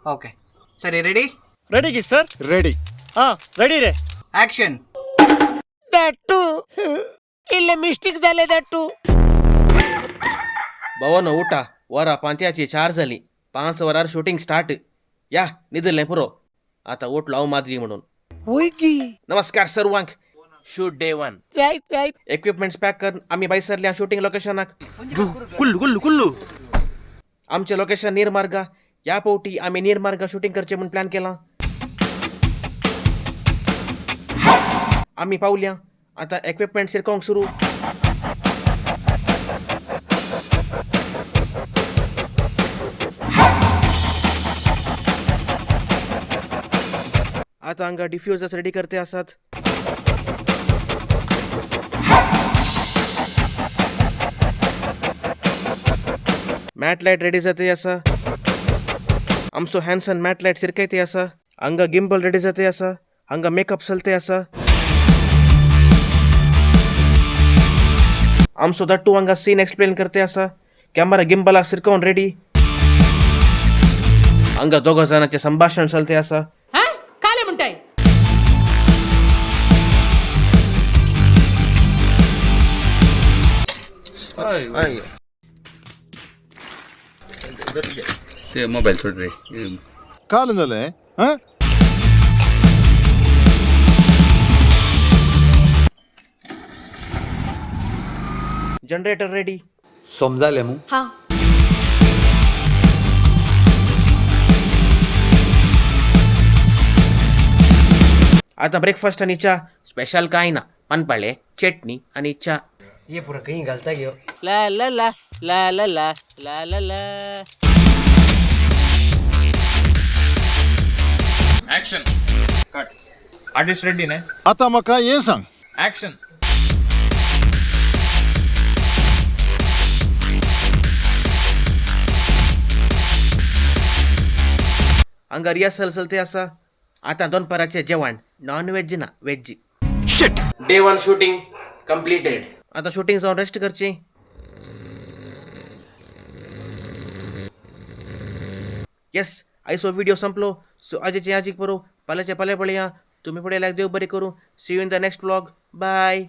Okay सरी ready ready की sir? Ready. हा रेडी रे. ॲक्शन. That इल्ले मिस्टेक जाले that. भवन उठा, वरां पांत्याची 4 जाली, 5 वरार शूटिंग स्टार्ट. या निदलें पुरो, आतां उठलो हांव माद्री म्हणून. वय की. नमस्कार सर्वांक. Shoot day 1. जायत जायत. इक्विपमेंट्स पॅक कर आमी भायर सरल्या शूटिंग लोकेशनाक. कुल्लू कुल्लू कुल्लू. आमचें लोकेशन निर्मार्गा. ह्या फावटी आमी निर्मार्गा शूटिंग करचें म्हूण प्लॅन केलां. आमी पावल्या, आतां इक्विपमेंट सिरकोवंक सुरू. आतां हांगा डिफ्युजर्स रेडी करते आसात. मॅट लायट रेडी जाते आसा. आमचो हॅन्सन मॅट लायट सिरकायते आसा. हांगा गिम्बल रेडी जाते आसा. हांगा मेकअप चलते आसा. आमचो दट्टू हांगा सीन एक्सप्लेन करते आसा. कॅमेरा गिम्बला सिरकोवन रेडी. हांगा दोगा जाणांचें संभाशण चलते आसा. हा काले म्हणताय. ते मोबाईल सोड रे. काल जालें हां. Generator ready. समजाले मू? हा. आता ब्रेकफास्ट आणि चा. स्पेशल काय ना, पानपाळे चटणी आणि चा. ये पुरा काही घालता घेऊ. ला ला ला ला ला ला ला ला ला. Action cut. आर्टिस्ट रेडी न्ही? आतां म्हाका हें सांग. ॲक्शन. हांगा रिहर्सल चलते आसा. आतां दनपाराचें जेवण, नॉन वेज ना veg. Day 1 shooting completed. आतां शूटिंग जावन रेस्ट करची. येस, आयचो व्हिडिओ संपलो. सो आजीचे आजीक बरो, फाल्यांचे फाल्यां पळया. तुमी पळयल्यार देव बरें करूं. See you in the next vlog. Bye.